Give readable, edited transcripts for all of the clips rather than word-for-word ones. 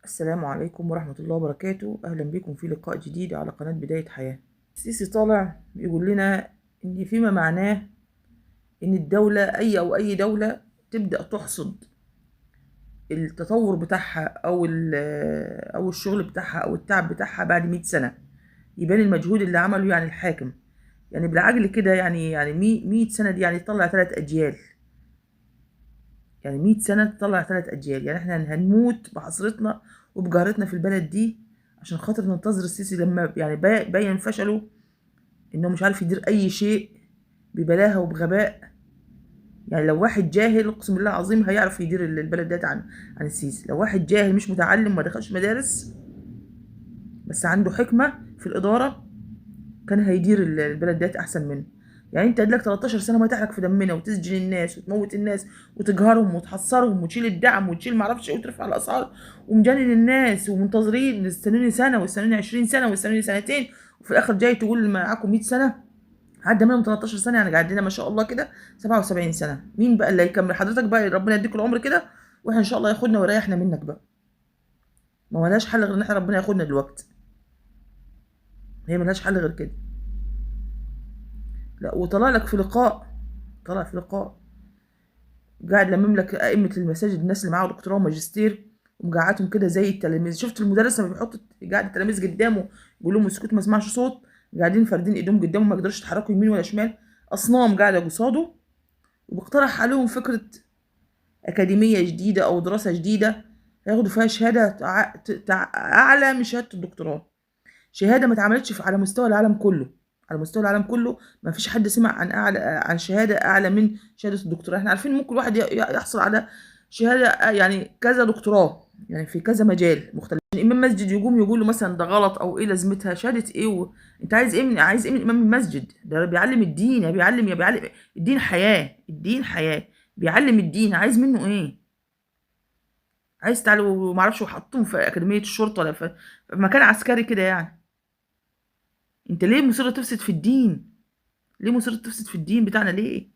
السلام عليكم ورحمة الله وبركاته. أهلا بكم في لقاء جديد على قناة بداية حياة. السيسي طالع بيقول لنا إن فيما معناه إن الدولة أي دولة تبدأ تحصد التطور بتاعها أو الشغل بتاعها أو التعب بتاعها بعد 100 سنة، يبان المجهود اللي عمله يعني الحاكم، يعني بالعقل كده، يعني 100 سنة دي يعني تطلع 3 أجيال، يعني 100 سنة تطلع 3 أجيال. يعني احنا هنموت بحسرتنا وبجهرتنا في البلد دي عشان خاطر ننتظر السيسي لما يعني بين فشله انه مش عارف يدير اي شيء ببلاهة وبغباء. يعني لو واحد جاهل اقسم بالله العظيم هيعرف يدير البلد ديت عن السيسي. لو واحد جاهل مش متعلم وما دخلش مدارس بس عنده حكمة في الإدارة كان هيدير البلد ديت احسن منه. يعني انت ادلك 13 سنة ما تحرق في دمنا وتسجن الناس وتموت الناس وتجهرهم وتحصرهم وتشيل الدعم وتشيل معرفش ايه وترفع الاسعار ومجنن الناس ومنتظرين استنوني سنة واستنوني 20 سنة واستنوني سنتين، وفي الاخر جاي تقول معاكم 100 سنة. عدى منهم 13 سنة، يعني قاعد لنا ما شاء الله كده 77 سنة. مين بقى اللي هيكمل؟ حضرتك بقى ربنا يديك العمر كده، واحنا ان شاء الله ياخدنا ويريحنا منك بقى. ما مالهاش حل غير ان احنا ربنا ياخدنا دلوقتي، هي مالهاش حل غير كده. لا وطلع لك في لقاء، طلع في لقاء قاعد لمم لك ائمة المساجد، الناس اللي معاهم دكتوراه وماجستير، ومقعدهم كده زي التلاميذ. شفت المدرس لما بيحط قاعد التلاميذ قدامه يقول لهم اسكتوا ما اسمعش صوت، قاعدين فاردين ايدهم قدامه ما يقدروش يتحركوا يمين ولا شمال، اصنام قاعدة قصاده، وبيقترح عليهم فكرة اكاديمية جديدة او دراسة جديدة هياخدوا فيها شهادة اعلى من شهادة الدكتوراه، شهادة ما اتعملتش على مستوى العالم كله. على مستوى العالم كله ما فيش حد سمع عن اعلى عن شهادة اعلى من شهادة الدكتوراه. احنا عارفين ممكن واحد يحصل على شهادة يعني كذا دكتوراه، يعني في كذا مجال مختلف. امام مسجد يقوم يقول له مثلا ده غلط او ايه لازمتها شهادة ايه انت عايز ايه من عايز ايه من امام المسجد ده؟ بيعلم الدين، يا بيعلم الدين حياة، الدين حياة، بيعلم الدين، عايز منه ايه؟ عايز تعالوا وما اعرفش وحطوهم في اكاديمية الشرطة ولا في مكان عسكري كده. يعني انت ليه مصر تفسد في الدين؟ ليه مصر تفسد في الدين بتاعنا ليه؟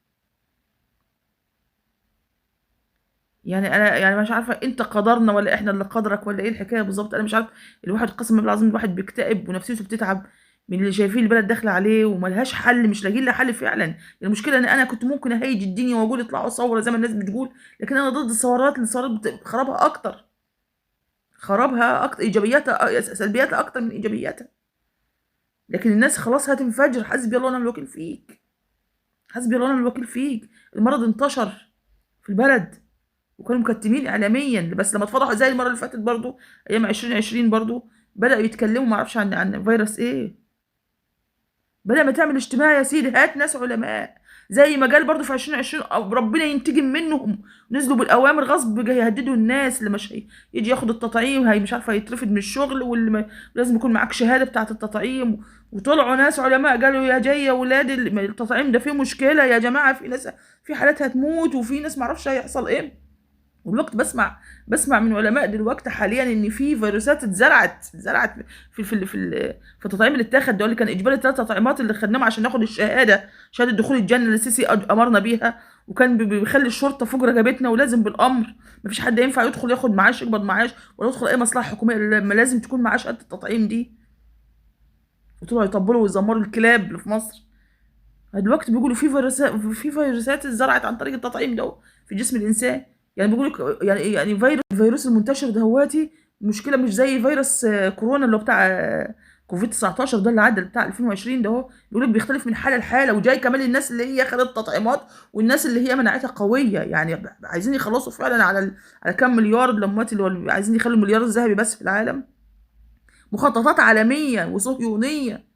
يعني انا يعني مش عارفه انت قدرنا ولا احنا اللي قدرك ولا ايه الحكاية بالظبط. انا مش عارفه. الواحد قسما بالله العظيم الواحد بيكتئب ونفسيته بتتعب من اللي شايفين البلد داخله عليه وملهاش حل، مش لاقيين لها حل فعلا. المشكلة ان انا كنت ممكن اهيج الدنيا واقول اطلعوا ثورة زي ما الناس بتقول، لكن انا ضد الثورات، لان الثورات خرابها اكتر، خرابها اكتر، ايجابياتها سلبياتها اكتر من ايجابياتها. لكن الناس خلاص هتنفجر. حسبي الله ونعم الوكيل فيك، حسبي الله ونعم الوكيل فيك. المرض انتشر في البلد وكانوا مكتمين اعلاميا، بس لما اتفضحوا زي المرة اللي فاتت برضو ايام 2020 برضو بداوا يتكلموا ما اعرفش عن فيروس ايه. بدل ما تعمل اجتماع يا سيدي هات ناس علماء زي ما قال برضو في 2020 ربنا ينتقم منهم، نزلوا بالاوامر غصب يهددوا الناس اللي مش يجي ياخد التطعيم هي مش عارفه يترفد من الشغل، واللي لازم يكون معاك شهادة بتاعه التطعيم. وطلعوا ناس علماء قالوا يا جاي يا ولاد التطعيم ده فيه مشكلة يا جماعة، في ناس في حالات هتموت وفي ناس معرفش هيحصل ايه. والوقت بسمع من علماء دلوقتي حاليا ان في فيروسات اتزرعت في في في في التطعيم اللي اتاخد ده، اللي كان اجباري 3 تطعيمات اللي خدناهم عشان ناخد الشهادة، شهادة دخول الجنة اللي السيسي امرنا بيها، وكان بيخلي الشرطة فوق رقبتنا ولازم بالامر، مفيش حد ينفع يدخل ياخد معاش يقبض معاش ولا يدخل اي مصلحة حكومية الا لازم تكون معاه شهادة التطعيم دي. وطلعوا يطبلوا ويزمروا الكلاب اللي في مصر. دلوقتي بيقولوا في فيروسات اتزرعت عن طريق التطعيم ده في جسم الانسان. يعني بيقولوا يعني الفيروس المنتشر دهواتي مشكلة مش زي فيروس كورونا اللي هو بتاع كوفيد 19 ده اللي عدى بتاع 2020 ده، هو بيقولوا بيختلف من حاله لحاله، وجاي كمان للناس اللي هي خدت تطعيمات والناس اللي هي مناعتها قوية. يعني عايزين يخلصوا فعلا على كام مليار لمات اللي هو عايزين يخلوا المليار الذهبي بس في العالم. مخططات عالمية وصهيونيه،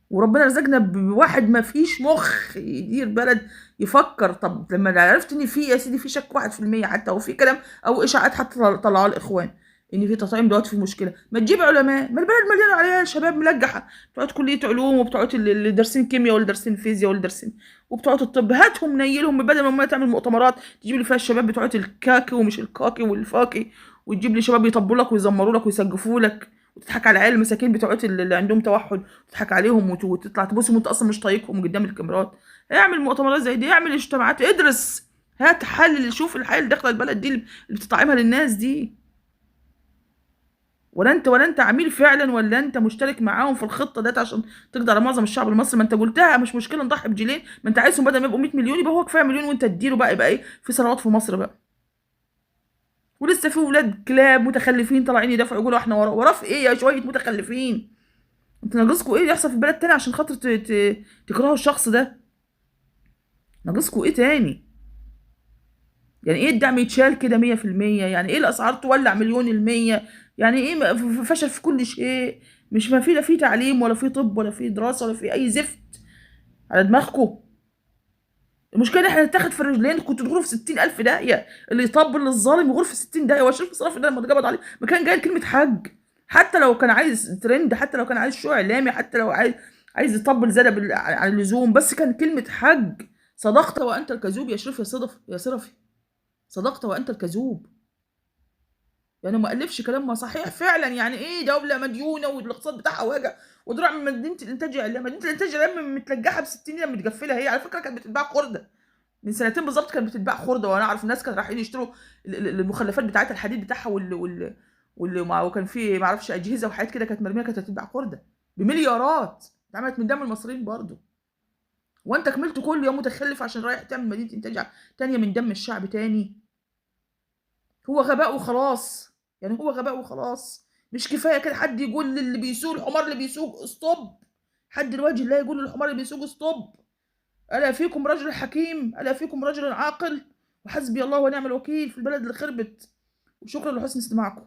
وربنا رزقنا بواحد ما فيش مخ يدير بلد يفكر. طب لما عرفت ان في يا سيدي في شك 1% حتى، او في كلام او اشاعات حتى طلعوها الاخوان ان في تطعيم دلوقتي في مشكلة، ما تجيب علماء؟ ما البلد مليانة عليها شباب ملجحه، بتوع كليه علوم وبتوع اللي دارسين كيمياء واللي دارسين فيزياء واللي دارسين وبتوع الطب، هاتهم نيلهم. بدل ما تعمل مؤتمرات تجيب لي فيها الشباب بتوع الكاكي ومش الكاكي والفاكي، وتجيب لي شباب يطبلوا لك ويزمروا لك ويسقفوا لك، وتضحك على العيال المساكين بتوع اللي عندهم توحد، وتضحك عليهم وتطلع تبوسهم وانت اصلا مش طايقهم قدام الكاميرات. اعمل مؤتمرات زي دي، اعمل اجتماعات، ادرس. هات حل، شوف الحياة اللي داخله البلد دي اللي بتطعمها للناس دي. ولا انت عميل فعلا، ولا انت مشترك معاهم في الخطة ديت عشان تقضي على معظم الشعب المصري؟ ما انت قلتها مش مشكلة نضحي بجيلين، ما انت عايزهم بدل ما يبقوا 100 مليون يبقى هو كفاية مليون وانت تديله بقى، يبقى ايه في ثروات في مصر بقى. ولسه في ولاد كلاب متخلفين طالعين يدافعوا يقولوا احنا وراه، وراه في ايه يا شوية متخلفين؟ انتوا ناقصكوا ايه يحصل في البلد تاني عشان خاطر تكرهوا الشخص ده؟ ناقصكوا ايه تاني؟ يعني ايه الدعم يتشال كده 100%؟ يعني ايه الاسعار تولع 1,000,000%؟ يعني ايه فشل في كل شيء؟ مش ما في لا في تعليم ولا في طب ولا في دراسة ولا في اي زفت على دماغكم. المشكلة ان احنا نتاخد في الرجلين، كنتوا تغوروا في 60,000 داهية. اللي يطبل للظالم يغور في 60 داهية. وشريف الصرافي ده لما اتقبض عليه ما كان جاي كلمة حج، حتى لو كان عايز ترند، حتى لو كان عايز شو اعلامي، حتى لو عايز يطبل زيادة عن اللزوم، بس كان كلمة حج. صدقت وانت الكذوب يا شريف يا صدف يا صرفي، صدقت وانت الكذوب. يعني ما الفش كلام ما صحيح فعلا. يعني ايه دولة مديونه والاقتصاد بتاعها واجع ودرع من مدينة الانتاج الاعلامي؟ مدينة الانتاج الاعلامي متلجحه ب 60 ليرة متقفله. هي على فكرة كانت بتتباع خرده من سنتين بالظبط، كانت بتتباع خرده، وانا اعرف ناس كانوا رايحين يشتروا المخلفات بتاعتها، الحديد بتاعها وكان في ما اعرفش اجهزة وحاجات كده كانت مرمية، كانت هتتباع خرده بمليارات، اتعملت من دم المصريين برضو. وانت كملت كل يوم متخلف عشان رايح تعمل مدينة انتاج تانية من دم الشعب تاني. هو غباء وخلاص، يعني هو غباء وخلاص. مش كفاية كده حد يقول للي بيسوق الحمار اللي بيسوق stop، حد الوجه لا يقول للحمار اللي بيسوق stop. الا فيكم رجل حكيم، الا فيكم رجل عاقل. وحسبي الله ونعم الوكيل في البلد اللي خربت. وشكرا لحسن استماعكم.